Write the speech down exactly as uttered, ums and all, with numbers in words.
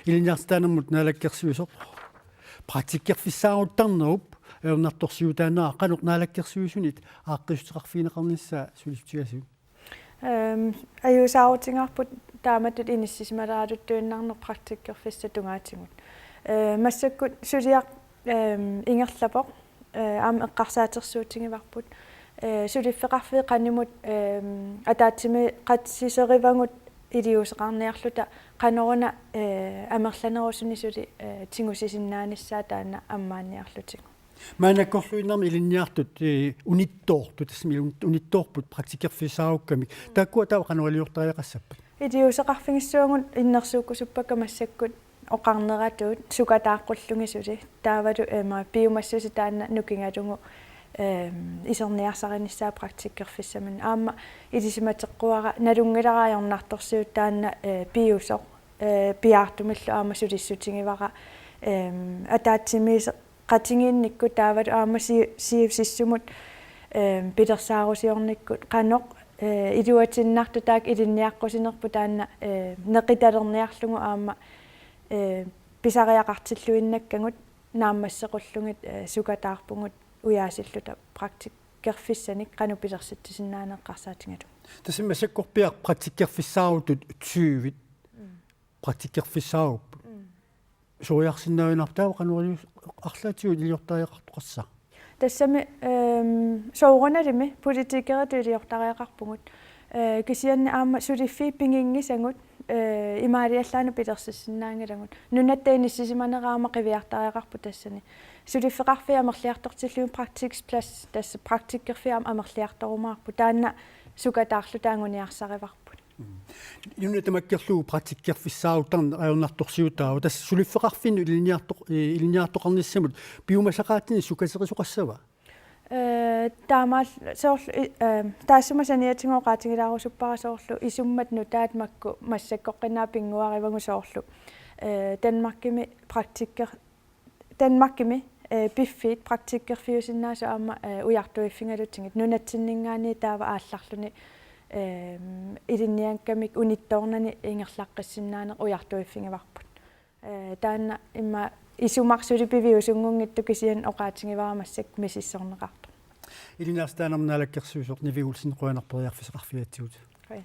Ilinniartitaanermut naalakkersuisoq praktikkerfissaaruttarnerup ajornartorsiutaanera qanoq naalakkersuisunit aaqqissuteqarfigineqarnissaa sulissutigassiuk? Ehm, ajuusaarutigaarput taamatut inissisimalaaruttuinnarneq praktikkerfissap tungaatigut. Eh, massakkut suliaq, ehm, ingerlapoq, eh, aamma eqqarsaatersuutigivarput. Eh, suliffeqarfiit qanimut, ehm, ataatsimi qatsiserivagut iliuuseqarniarluta qanoruna, eh, amerlanerusuni suli, eh, tigusisinnaanissaa taanna ammaanniarlutigu. Maannakkorluinnarmi ilinniartut, eh, unittoortut, tassami un-, unittoorput praktikkerfissaarukkamik. Taakkua taava qanoq iliortariaqassappat? Iliuuseqarfigissavagut innersuukkusuppakka massakkut oqarneratut sukataaqqullugit suli. Taavalu, eh, ima piumassuseq taanna nukigalugu, ehm, iserniarsarinissaa praktikkerfissaminut. Aamma ilisimateqquara nalunngilara ajornartorsiut taanna, eh, piusoq, eh, piaartumillu aamma sulissutigivara, ehm, ataatsimiis- qatigiinnikkut taavalu aamma si-, siusissumut, ehm, pilersaarusiornikkut qanoq, eh, iluatinnartut taakku ilinniaqqusinerput taanna, eh, neqitalerniarlugu aamma, eh, pisariaqartilluinnakkagut naammassequllugit, eh, sukataarpugut ujaasilluta praktikkerfissanik qanoq pilersitsisinnaaneq eqqarsaatigalugu. Tassami massakkorpiaq praktikkerfissaarutut tyvit Mm. praktikkerfissaaruppoq. Mm. Suliarsinnaavinnarpoq taava qanoq iliu-, arlaatigut iliortariaqartoqassaaq? Tassami, ehm, soorunalimi politikeritut iliortariaqarpugut. Eh, kisianni aamma suliffiit piginngisagut, eh, imaaliallaannaq pilersissinnaanngilagut. Nunatta inissisimanera aamma qiviartariaqarpoq tassani. Suliffeqarfiit amerliartortillugit praktikplads, tassa praktikkerfik aamma amerliartorumaarpoq. Taanna sukataarluta anguniarsarivarput. Mm. Nuna tamakkerlugu praktikkerfissaaruttarneq ajornartorsiutaavoq. Tassa suliffeqarfinnut ilinniartoq-, eh, ilinniartoqarnissamut piumasaqaatinik sukaterisoqassava? Eh, taamaal-, soorlu, i-, eh, taassuma saniatigut oqaatigilaarusuppara soorlu isummat nutaat makku massakkoqqinnaaq pinnguarivagut soorlu. Eh, Danmarkimi praktikker-, Danmarkimi, eh, piffiit praktikkerfiusinnaasut aamma, eh, ujartuiffigalugit nunatsinninngaanniit taava aallarluni, ehm, ilinniakkamik unittoornani ingerlaqqissinnaaneq ujartuiffigivarput. Eh, taanna immaqa isumaq suli piviusunngunngitsoq kisianni oqaatigivara massakkut misissorneqartoq. Ilinniartitaanermut naalakkersuisoq Nivi Olsen, qujanaq periarfissaqarfigigatsigut. Qujan.